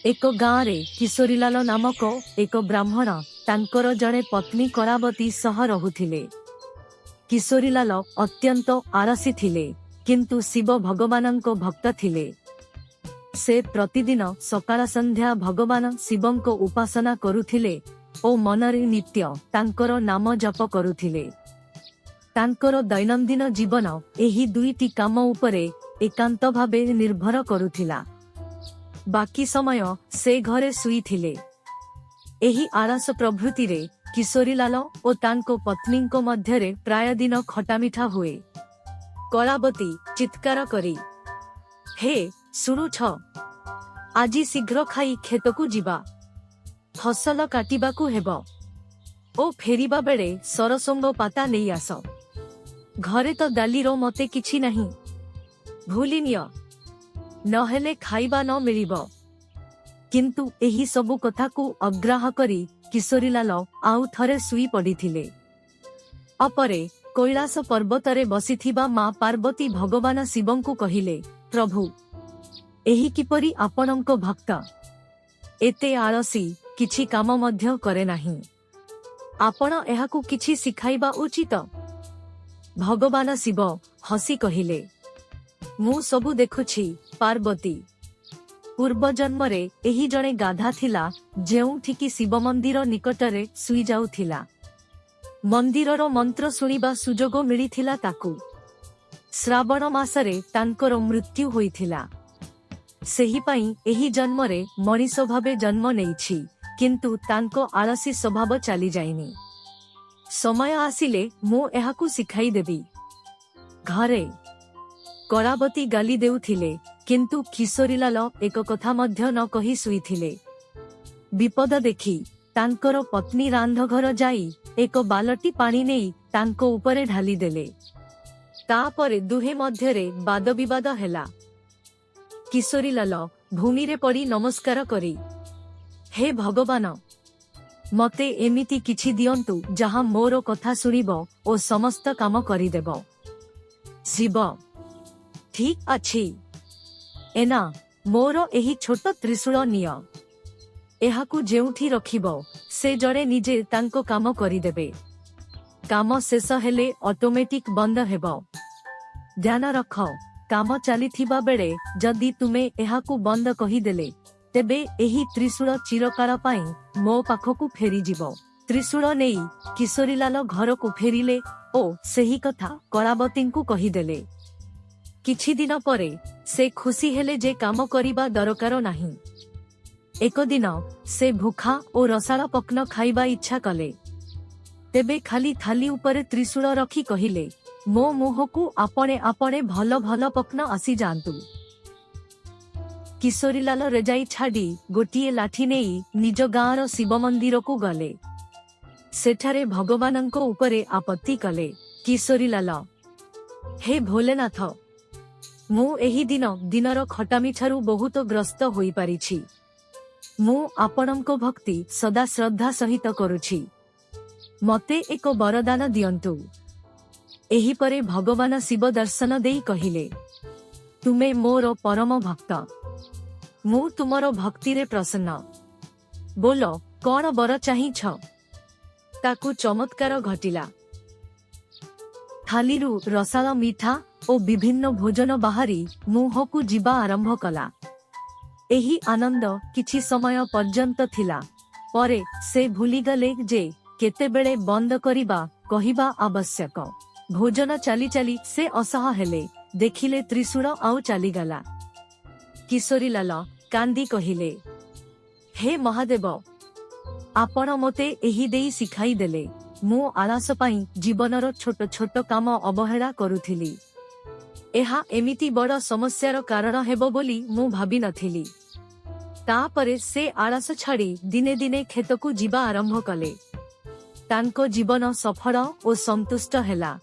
ଏକ ଗାଁରେ କିଶୋରୀଲାଲ ନାମକ ଏକ ବ୍ରାହ୍ମଣ ତାଙ୍କର ଜଣେ ପତ୍ନୀ କଳାବତୀ ସହ ରହୁଥିଲେ। କିଶୋରୀଲାଲ ଅତ୍ୟନ୍ତ ଆଳସୀ ଥିଲେ, କିନ୍ତୁ ଶିବ ଭଗବାନଙ୍କ ଭକ୍ତ ଥିଲେ। ସେ ପ୍ରତିଦିନ ସକାଳ ସନ୍ଧ୍ୟା ଭଗବାନ ଶିବଙ୍କ ଉପାସନା କରୁଥିଲେ ଓ ମନରେ ନିତ୍ୟ ତାଙ୍କର ନାମ ଜପ କରୁଥିଲେ। ତାଙ୍କର ଦୈନନ୍ଦିନ ଜୀବନ ଏହି ଦୁଇଟି କାମ ଉପରେ ଏକାନ୍ତ ଭାବେ ନିର୍ଭର କରୁଥିଲା। ବାକି ସମୟ ସେ ଘରେ ଶୋଇଥିଲେ। ଏହି ଆଳସ ପ୍ରବୃତ୍ତିରେ କିଶୋରୀଲାଲ ଓ ତାଙ୍କ ପତ୍ନୀଙ୍କ ମଧ୍ୟରେ ପ୍ରାୟ ଦିନ ଖଟାମିଠା ହୁଏ। କଳାବତୀ ଚିତ୍କାର କରି, "ହେ, ଶୁଣୁଛ? ଆଜି ଶୀଘ୍ର ଖାଇ କ୍ଷେତକୁ ଯିବା। ଫସଲ କାଟିବାକୁ ହେବ ଓ ଫେରିବା ବେଳେ ସରସୋଙ୍ଗ ପାତା ନେଇ ଆସ। ଘରେ ତ ଡାଲିର ମତେ କିଛି ନାହିଁ। ଭୁଲି ନିଅ, ନହେଲେ ଖାଇବା ନ ମିଳିବ।" କିନ୍ତୁ ଏହି ସବୁ କଥାକୁ ଅଗ୍ରାହ୍ୟ କରି କିଶୋରୀଲାଲ ଆଉ ଥରେ ଶୋଇ ପଡ଼ିଥିଲେ। ଅପରେ କୈଳାସ ପର୍ବତରେ ବସିଥିବା ମା ପାର୍ବତୀ ଭଗବାନ ଶିବଙ୍କୁ କହିଲେ, "ପ୍ରଭୁ, ଏହି କିପରି ଆପଣଙ୍କ ଭକ୍ତ? ଏତେ ଆଳସୀ, କିଛି କାମ ମଧ୍ୟ କରେ ନାହିଁ। ଆପଣ ଏହାକୁ କିଛି ଶିଖାଇବା ଉଚିତ।" ଭଗବାନ ଶିବ ହସି କହିଲେ, "ମୁଁ ସବୁ ଦେଖୁଛି ପାର୍ବତୀ। ପୂର୍ବ ଜନ୍ମରେ ଏହି ଜଣେ ଗାଧା ଥିଲା, ଯେଉଁଠିକି ଶିବ ମନ୍ଦିର ନିକଟରେ ଶୋଇଯାଉଥିଲା। ମନ୍ଦିରର ମନ୍ତ୍ର ଶୁଣିବା ସୁଯୋଗ ମିଳିଥିଲା ତାକୁ। ଶ୍ରାବଣ ମାସରେ ତାଙ୍କର ମୃତ୍ୟୁ ହୋଇଥିଲା। ସେହିପାଇଁ ଏହି ଜନ୍ମରେ ମଣିଷ ଭାବେ ଜନ୍ମ ନେଇଛି, କିନ୍ତୁ ତାଙ୍କ ଆଳସୀ ସ୍ୱଭାବ ଚାଲିଯାଇନି। ସମୟ ଆସିଲେ ମୁଁ ଏହାକୁ ଶିଖାଇଦେବି।" ଘରେ କଳାବତୀ ଗାଲି ଦେଉଥିଲେ, କିନ୍ତୁ କିଶୋରୀଲାଲ ଏକ କଥା ମଧ୍ୟ ନ କହି ଶୋଇଥିଲେ। ବିପଦ ଦେଖି ତାଙ୍କର ପତ୍ନୀ ରାନ୍ଧଘର ଯାଇ ଏକ ବାଲଟି ପାଣି ନେଇ ତାଙ୍କ ଉପରେ ଢାଲିଦେଲେ। ତାପରେ ଦୁହେଁ ମଧ୍ୟରେ ବାଦବିବାଦ ହେଲା। କିଶୋରୀଲାଲ ଭୂମିରେ ପଡ଼ି ନମସ୍କାର କରି, "ହେ ଭଗବାନ, ମତେ ଏମିତି କିଛି ଦିଅନ୍ତୁ ଯାହା ମୋର କଥା ଶୁଣିବ ଓ ସମସ୍ତ କାମ କରିଦେବ।" ଶିବ, "ଠିକ ଅଛି। ଏନା ମୋର ଏହି ଛୋଟ ତ୍ରିଶୂଳ ନିଅ। ଏହାକୁ ଯେଉଁଠି ରଖିବ, ସେ ଜଣେ ନିଜେ ତାଙ୍କ କାମ କରିଦେବେ। କାମ ଶେଷ ହେଲେ ଅଟୋମେଟିକ ବନ୍ଦ ହେବ। ଧ୍ୟାନ ରଖ, କାମ ଚାଲିଥିବା ବେଳେ ଯଦି ତୁମେ ଏହାକୁ ବନ୍ଦ କହିଦେଲେ, ତେବେ ଏହି ତ୍ରିଶୂଳ ଚିରକାଳ ପାଇଁ ମୋ ପାଖକୁ ଫେରିଯିବ।" ତ୍ରିଶୂଳ ନେଇ କିଶୋରୀଲାଲ ଘରକୁ ଫେରିଲେ ଓ ସେହି କଥା କଳାବତୀଙ୍କୁ କହିଦେଲେ। କିଛି ଦିନ ପରେ ସେ ଖୁସି ହେଲେ ଯେ କାମ କରିବା ଦରକାର ନାହିଁ। ଏକ ଦିନ ସେ ଭୁଖା ଓ ରସାଳ ପକ୍ନ ଖାଇବା ଇଚ୍ଛା କଲେ। ତେବେ ଖାଲି ଥାଲି ଉପରେ ତ୍ରିଶୂଳ ରଖି କହିଲେ, "ମୋ ମୁହଁକୁ ଆପଣେ ଆପଣେ ଭଲ ଭଲ ପକ୍ନ ଆସିଯାଆନ୍ତୁ।" କିଶୋରୀଲାଲ ରେଜାଇ ଛାଡ଼ି ଗୋଟିଏ ଲାଠି ନେଇ ନିଜ ଗାଁର ଶିବ ମନ୍ଦିରକୁ ଗଲେ। ସେଠାରେ ଭଗବାନଙ୍କ ଉପରେ ଆପତ୍ତି କଲେ। କିଶୋରୀଲାଲ, "ହେ ଭୋଲେନାଥ, ମୁଁ ଏହି ଦିନ ଦିନର ଖଟାମିଠାରୁ ବହୁତ ଗ୍ରସ୍ତ ହୋଇପାରିଛି। ମୁଁ ଆପଣଙ୍କ ଭକ୍ତି ସଦା ଶ୍ରଦ୍ଧା ସହିତ କରୁଛି। ମତେ ଏକ ବରଦାନ ଦିଅନ୍ତୁ।" ଏହିପରେ ଭଗବାନ ଶିବ ଦର୍ଶନ ଦେଇ କହିଲେ, "ତୁମେ ମୋର ପରମ ଭକ୍ତ। ମୁଁ ତୁମର ଭକ୍ତିରେ ପ୍ରସନ୍ନ। ବୋଲ, କଣ ବର ଚାହିଁଛ?" ତାକୁ ଚମତ୍କାର ଘଟିଲା। ଥାଲିରୁ ରସାଳ ମିଠା ଓ ବିଭିନ୍ନ ଭୋଜନ ବାହାରି ମୁହଁକୁ ଯିବା ଆରମ୍ଭ କଲା। ଏହି ଆନନ୍ଦ କିଛି ସମୟ ପର୍ଯ୍ୟନ୍ତ ଥିଲା। ପରେ ସେ ଭୁଲିଗଲେ ଯେ କେତେବେଳେ ବନ୍ଦ କରିବା କହିବା ଆବଶ୍ୟକ। ଭୋଜନ ଚାଲି ଚାଲି ସେ ଅସହ ହେଲେ। ଦେଖିଲେ ତ୍ରିଶୂଳ ଆଉ ଚାଲିଗଲା। କିଶୋରୀଲାଲ କାନ୍ଦି କହିଲେ, "ହେ ମହାଦେବ, ଆପଣ ମୋତେ ଏହି ଦେଇ ଶିଖାଇଦେଲେ। ମୁଁ ଆଳସ ପାଇଁ ଜୀବନର ଛୋଟ ଛୋଟ କାମ ଅବହେଳା କରୁଥିଲି। ଏହା ଏମିତି ବଡ଼ ସମସ୍ୟାର କାରଣ ହେବ ବୋଲି ମୁଁ ଭାବିନଥିଲି।" ତାପରେ ସେ ଆଳସ ଛାଡ଼ି ଦିନେ ଦିନେ କ୍ଷେତକୁ ଯିବା ଆରମ୍ଭ କଲେ। ତାଙ୍କ ଜୀବନ ସଫଳ ଓ ସନ୍ତୁଷ୍ଟ ହେଲା।